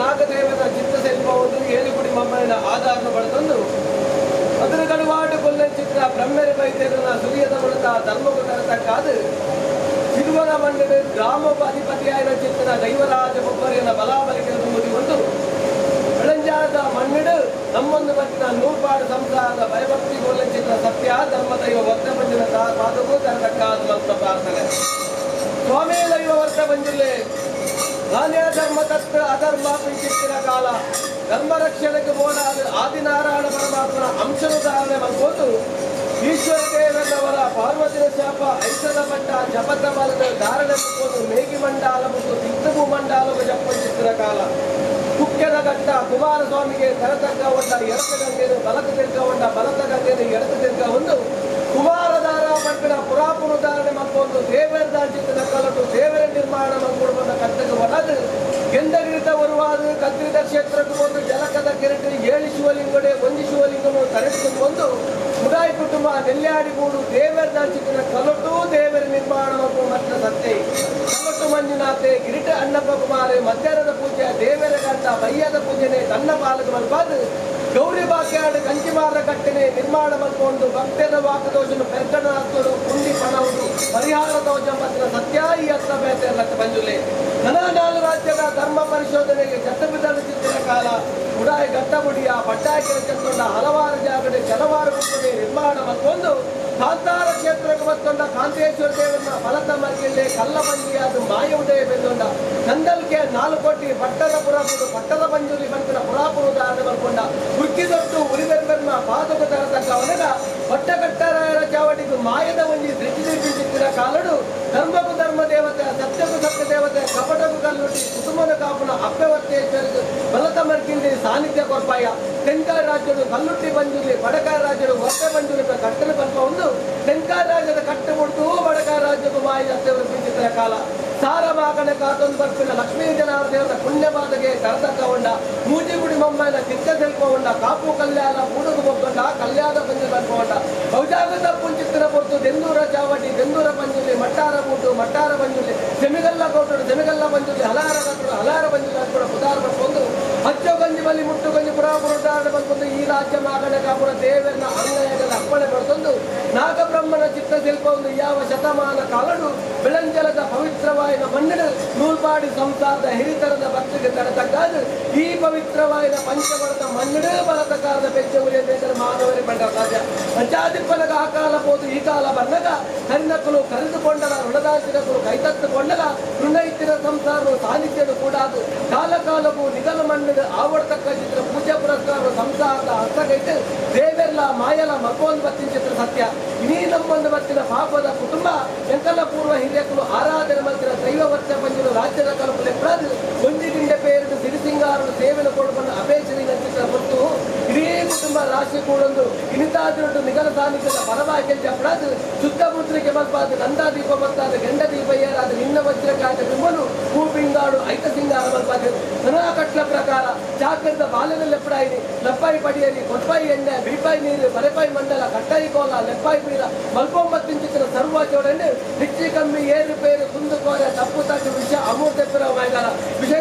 ನಾಗದೇವನ ಚಿತ್ರಶಿಲ್ಪವನ್ನು ಏಳುಗುಡಿ ಮಮ್ಮನ ಆಧಾರ ಪಡೆದೊಂದು ಅದರ ಗಡುವಾಟ ಕೊಲ್ಲೆ ಚಿತ್ರ ಬ್ರಹ್ಮರ ವೈದ್ಯರನ್ನ ಸುರಿಯದ ಮೂಲಕ ಧರ್ಮకు ತರತಕ್ಕಾದ ತಿರುವನ ಮಂಡಳಿ ಗ್ರಾಮೋಪಾಧಿಪತಿಯಾದ ಚಿತ್ರ ದೈವರಾಜ ಬೊಬ್ಬರಿಯನ ಬಲಾಬಲಿಕೆ ಒಂದು ಬೆಳಂಜಾದ ಮಣ್ಣಿಡು ನಮ್ಮೊಂದು ಬತ್ತಿನ ನೂರ್ಪಾಡು ಸಂಸಾರದ ಭಯಭಕ್ತಿ ಚಿತ್ರ ಸತ್ಯ ಧರ್ಮ ದೈವ ವರ್ತ ಮಂಜಿನ ಪಾದಕ್ಕೂ ತರತಕ್ಕಾದ ಮಂತ್ರ ಪ್ರಾರ್ಥನೆ. ಸ್ವಾಮಿ ದೈವ ವರ್ತ ಮಂಜುಲೆ ನಾನೇ ಧರ್ಮ ತತ್ವ ಅಧರ್ಮ ಪಿಂಚಿತ್ತಿನ ಕಾಲ ಧರ್ಮ ರಕ್ಷಣೆಗೆ ಬೋನಾದ ಆದಿನಾರಾಯಣ ಪರಮಾತ್ಮನ ಅಂಶನುಧಾರಣೆ ಮಾಡ್ಬೋದು. ಈಶ್ವರ ದೇವರವರ ಪಾರ್ವತಿಯ ಶಾಪ ಐಸದ ಪಟ್ಟ ಜಪದ ಬಲದ ಧಾರಣೆ ಮುಕ್ಕೋದು ಮೇಗಿ ಮಂಡಾಲ ಮತ್ತು ದಿಗ್ಧಭೂ ಮಂಡಾಲವು ಜಪ್ಪಿಸಿದ ಕಾಲ ಕುಕ್ಕೆದ ಘಟ್ಟ ಕುಮಾರಸ್ವಾಮಿಗೆ ತರತಕ್ಕ ಒಂಡ ಎಡತ ಗಂಗೆನು ಬಲಕ ತಿರ್ಗ ಒಂಡ ಬಲತ ಗಂಗೆನು ಎಡತ ತಿರ್ಗ ಒಂದು ಕುಮಾರಧಾರ ಪಂಪಿನ ಪುರಾಪುನುಧಾರಣೆ ಮಕ್ಕೊಂದು ದೇವರ ದಾಂಚಿತದ ಕಲಟು ದೇವರ ನಿರ್ಮಾಣ ಮಕ್ಕಳು ಕರ್ತಕ ಒಳದು ಗೆಂದಗಿರಿತ ಬರುವಾದ ಕದ್ರಿದ ಕ್ಷೇತ್ರಕ್ಕೆ ಒಂದು ಜಲಕದ ಕೆರೆಟು ಏಳು ಶಿವಲಿಂಗಡೆ ಒಂದು ಶಿವಲಿಂಗನು ತರಿಸಿಕೊಂಡು ಒಂದು ಮುದಾಯಿ ಕುಟುಂಬ ನೆಲ್ಲಾಡಿಗೂಡು ದೇವರ ದಾಂಚಿತನ ಕಲಟು ದೇವರ ನಿರ್ಮಾಣ ಮಕ್ಕಳು ಸತ್ಯ ಕಲಟು ಮಂಜುನಾಥೆ ಗಿರಿಟ ಅಣ್ಣಪ್ಪ ಕುಮಾರೆ ಮಧ್ಯಾಹ್ನದ ಪೂಜೆ ದೇವರ ಗಂಟ ಬಯ್ಯದ ಪೂಜೆನೆ ತನ್ನ ಪಾಲಕ ಮಲ್ಪಾದು ಗೌರಿ ಬಾಕ್ಯಾಡು ಕಂಚಿಮಾರ ಕಟ್ಟನೆ ನಿರ್ಮಾಣ ಮಾಡಿಕೊಂಡು ಭಕ್ತರ ವಾಕದೋಷನು ಪೆರ್ಕಣಾಸ್ತರು ಪುಂಡಿ ಪಣವುದು ಪರಿಹಾರ ದೋಷ ಪತ್ರ ಸತ್ಯಾಯಿ ಅತ್ತ ಬೇತೆ ಲಕ್ಕ ಮಂಜುಲೆ ನಾಲ್ಕು ರಾಜ್ಯದ ಧರ್ಮ ಪರಿಶೋಧನೆಗೆ ಚಿತ್ರ ಕಾಲ ಉಡಾಯಿ ಗಟ್ಟಬುಡಿಯ ಪಟ್ಟಾಕಿರ ಚೆತ್ತೊಂಡ ಹಲವಾರು ಜಾಗಡೆ ಕೆಲವಾರು ಕುಟುಂಬ ನಿರ್ಮಾಣ ಮತ್ತೊಂದು ಕಾಂತಾರ ಕ್ಷೇತ್ರಕ್ಕೆ ಮತ್ತೊಂಡ ಕಾಂತೇಶ್ವರ ದೇವನ ಫಲತ ಮರ್ಗಿಲ್ಲೆ ಕಲ್ಲ ಬಂಜಿಯಾದ ಮಾಯ ಉದಯ ಬೆಂದೊಂಡ ನಂದಲ್ಕೆ 4 ಕೋಟಿ ಪಟ್ಟದ ಪುರಾಪುರು ಪಟ್ಟದ ಮಂಜುಲಿ ಬಂತಿನ ಪುರಾಪುರು ಧಾರಣೆ ಮಲ್ಕೊಂಡ ಉರ್ಕಿದೊಟ್ಟು ಉರಿಬೆರ್ಬೆರ್ಮ ಪಾದಕ ತರತಕ್ಕ ಅವನಗ ಪಟ್ಟಕಟ್ಟರಾಯರ ಚಾವಟಿಗೂ ಮಾಯದ ಒಂಜಿ ದೃಷ್ಟಿ ಚಿತ್ತಿನ ಕಾಲಡು ಧರ್ಮಕ್ಕೂ ಧರ್ಮ ದೇವತೆ ಸತ್ಯಕ್ಕೂ ಸತ್ಯ ದೇವತೆ ಕಪಟಕ್ಕೂ ಕಲ್ಲುಟಿ ಕುಟುಂಬದ ಕಾಪುನ ಅಪ್ಪವರ್ತೇಶ್ವರಿಗೆ ಬಲತ ಮರ್ಕಿಂಡಿ ಸಾನ್ನಿಧ್ಯ ಕೊರ್ಪಾಯ ತೆಂಕಾಯ ರಾಜ್ಯಡು ಕಲ್ಲುಟ್ಟಿ ಬಂಜುಲಿ ಬಡಕಾಯ ರಾಜ್ಯಡು ಹೊಟ್ಟೆ ಬಂಜುಲಿ ಕಟ್ಟಲು ಪಲ್ಪ ಒಂದು ತೆಂಕಾಯ ರಾಜ್ಯದ ಕಟ್ಟು ಮುಡ್ತು ಬಡಕಾಯ ರಾಜ್ಯಕ್ಕೂ ಮಾಯ ಚಿತ್ರ ಕಾಲ ಸಾರ ಮಾಕಣ ಕಾತೊಂದು ಬರ್ಪಿನ ಲಕ್ಷ್ಮೀ ಜನಾರ್ದೇವರ ಪುಣ್ಯವಾದಗೆ ತರತಕ್ಕ ಉಂಡ ಮೂಜಿಗುಡಿ ಮಮ್ಮನ ಚಿತ್ತ ಸೆಲ್ಪವುಂಡ ಕಾಪು ಕಲ್ಯಾಣ ಮೂಡುಗು ಬೊಕ್ಕಂಡ ಕಲ್ಯಾಣ ಪಂಜು ಬರ್ಪವುಂಡ ಬೌಜಾಗದ ಪುಂಚಿತ್ತಿನ ಪೊರ್ತು ದೆಂದೂರ ಚಾವಟಿ ದೆಂದೂರ ಪಂಜುಲಿ ಮಟ್ಟಾರ ಬೂಟು ಮಟ್ಟಾರ ಪಂಜುಲಿ ಸೆಮಿಗಲ್ಲ ಕೋಟುಡು ಸೆಮಿಗಲ್ಲ ಪಂಜುಲಿ ಹಲಾರ ಕಟ್ಟುಡು ಹಲಾರ ಪಂಜುಲಿ ಕೂಡ ಪುದಾರ ಬರ್ಕೊಂಡು ಹಚ್ಚೋ ಗಂಜಿ ಬಲಿ ಮುಟ್ಟು ಗಂಜಿ ಪುರಾಪುರುಟಾರ ಬಂದು ಈ ರಾಜ್ಯ ಮಾಗಣ ಕಾಪುರ ದೇವರನ್ನ ಅಂಗಯಗಳ ಅಪ್ಪಣೆ ಪಡ್ತೊಂದು ನಾಗಬ್ರಹ್ಮನ ಚಿತ್ರಶಿಲ್ಪವನ್ನು ಯಾವ ಶತಮಾನ ಕಾಲಡು ಬೆಳಂಜಲದ ಪವಿತ್ರವಾಯಿನ ಮಣ್ಣಿನ ನೂಲ್ಪಾಡಿ ಸಂಸಾರದ ಹಿರಿತರದ ಭಕ್ತಿಗೆ ತರತಕ್ಕಾದ ಈ ಪವಿತ್ರವಾಯಿನ ಪಂಚವರದ ಮಣ್ಣಿಡು ಬಲತಕಾರದ ಬೆಚ್ಚ ಉರಿಯ ಮಾನವರಿ ಪಂಡ ಸಾಧ್ಯ ಪಂಚಾಧಿಪನಗ ಆ ಕಾಲ ಪೋದು ಈ ಕಾಲ ಬರ್ನಗ ಕರಿನಕ್ಕಲು ಕರೆದುಕೊಂಡಲ ಋಣದಾಸಿನಕಲು ಕೈತತ್ತುಕೊಂಡಲ ಋಣ ಇತ್ತಿನ ಸಂಸಾರ ಸಾನ್ನಿಧ್ಯಡು ಕೂಡಾದು ಕಾಲ ಕಾಲಕ್ಕೂ ನಿಗಲ ಮಣ್ಣಿಡು ಆವರ್ತಕ್ಕ ಚಿತ್ರ ಪೂಜಾ ಪುರಸ್ಕಾರ ಸಂಸಾರದ ಹಸ್ತಗೈತೆ ದೇವೆಲ್ಲ ಮಾಯಲ ಮಕ್ಕೊಂದು ಬತ್ತಿನ ಚಿತ್ರ ಸತ್ಯ ಇಡೀ ನಮ್ಮೊಂದು ಬತ್ತಿನ ಪಾಪದ ಕುಟುಂಬ ಎಂಕಲ್ಲ ಪೂರ್ವ ಹಿರಿಯಕಲು ಆರಾಧನೆ ಮಂತ್ರ ದೈವ ವರ್ಷ ಪಂಜಲು ರಾಜ್ಯದ ಕಲ್ಪನೆ ಪ್ರಾದು ಒಂಜಿದಿಂಡೆ ಪೇರು ಸಿರಿಸಿಂಗಾರನು ಸೇವೆನ ಕೊಡುವ ಅಪೇಕ್ಷೆಗೆ ಚಿತ್ರ ಹೊತ್ತು ಇಡೀ ಕುಟುಂಬ ರಾಶಿ ಕೂಡೊಂದು ಇನಿತಾದ್ರೊಟ್ಟು ನಿಗಲ ಸಾನ್ನಿಧ್ಯದ ಪರವಾಗಿ ಜಪ್ರಾದು ಶುದ್ಧ ಮುದ್ರಿಕೆ ಮಲ್ಪಾದ ನಂದಾ ದೀಪ ಮತ್ತಾದ ಗಂಡ ದೀಪ ಏರಾದ ನಿನ್ನ ವಜ್ರಕಾದ ಬಿಂಬನು ಹೂ ಪಿಂಗಾಡು ಐತ ಸಿಂಗಾರ ಮಲ್ಪಾದ ಕಟ್ಲ ಪ್ರಕಾರ ಚಾಕರದ ಬಾಲ್ಯದಲ್ಲಿ ಲಪ್ಪಾಯಿ ಪಡಿಯರಿ ಕೊಟ್ಪಾಯಿ ಎಣ್ಣೆ ಬಿಳಿಪಾಯಿ ನೀರು ಬರೆಪಾಯಿ ಮಂಡಲ ಕಟ್ಟಾಯಿ ಕೋಲ ಲೆಪ್ಪಾಯಿ ಪೀರ ಮಲ್ಪೊಂಬತ್ತಿಂಚಿನ ಸರ್ವ ಚೋಡಣ್ಣೆ ಹೆಚ್ಚು ಕಮ್ಮಿ ಏರು ಪೇರು ಕುಂದು ಕೋರೆ ತಪ್ಪು ತಟ್ಟು ವಿಷ ಅಮೂರ್ತ ಮೈದಾನ ವಿಷಯ